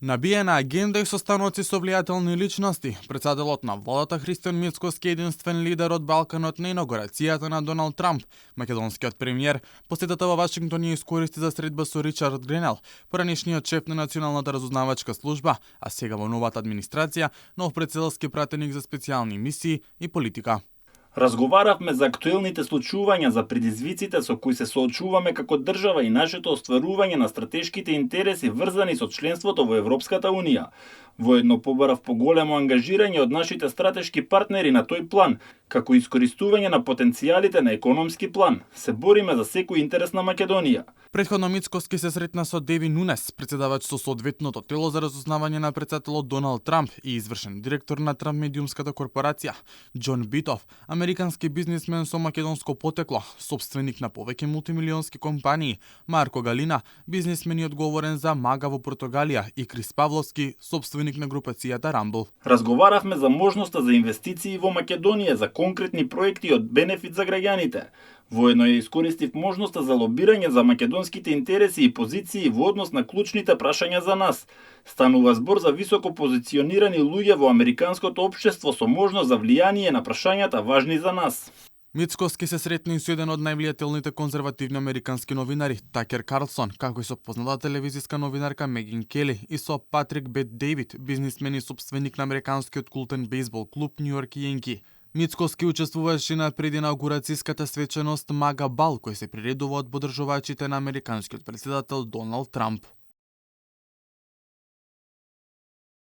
Набиена агенда и состаноци со влијателни личности. Председателот на владата Христијан Мицкоски, единствен лидер од Балканот на инаугурацијата на Доналд Трамп. Македонскиот премиер посетата во Вашингтон ја искористи за средба со Ричард Гренел, поранешниот шеф на Националната разузнавачка служба, а сега во новата администрација, нов председателски пратеник за специјални мисии и политика. Разговаравме за актуелните случувања, за предизвиците со кои се соочуваме како држава и нашето остварување на стратешките интереси врзани со членството во Европската Унија. Воедно побарав поголемо ангажирање од нашите стратешки партнери на тој план, како искористување на потенцијалите на економски план. Се бориме за секој интерес на Македонија. Претходно Мицкоски се сретна со Деви Нунес, председавач со соодветното тело за разузнавање на председателот Доналд Трамп и извршен директор на Трамп медиумската корпорација, Џон Битов, американски бизнисмен со македонско потекло, собственик на повеќе мултимилионски компании, Марко Галина, бизнисмен и одговорен за Мага во Португалија, и Крис Павловски, собственик на групацијата Рамбл. Разговаравме за можноста за инвестиции во Македонија, за конкретни проекти од бенефит за граѓаните. Воедно ја искористив можноста за лобирање за македонските интереси и позиции во однос на клучните прашања за нас. Станува збор за високо позиционирани луѓе во американското општество со можност за влијание на прашањата важни за нас. Мицкоски се сретна и со еден од највлијателните конзервативни американски новинари, Такер Карлсон, како и со позната телевизиска новинарка Меган Кели и со Патрик Бет Дејвид, бизнисмен и собственик на американскиот култен бейсбол клуб Нью Йорк Јенки. Мицкоски учествуваше на прединаугурацијската свеченост Мага Бал, кој се приредува од поддржувачите на американскиот председател Доналд Трамп.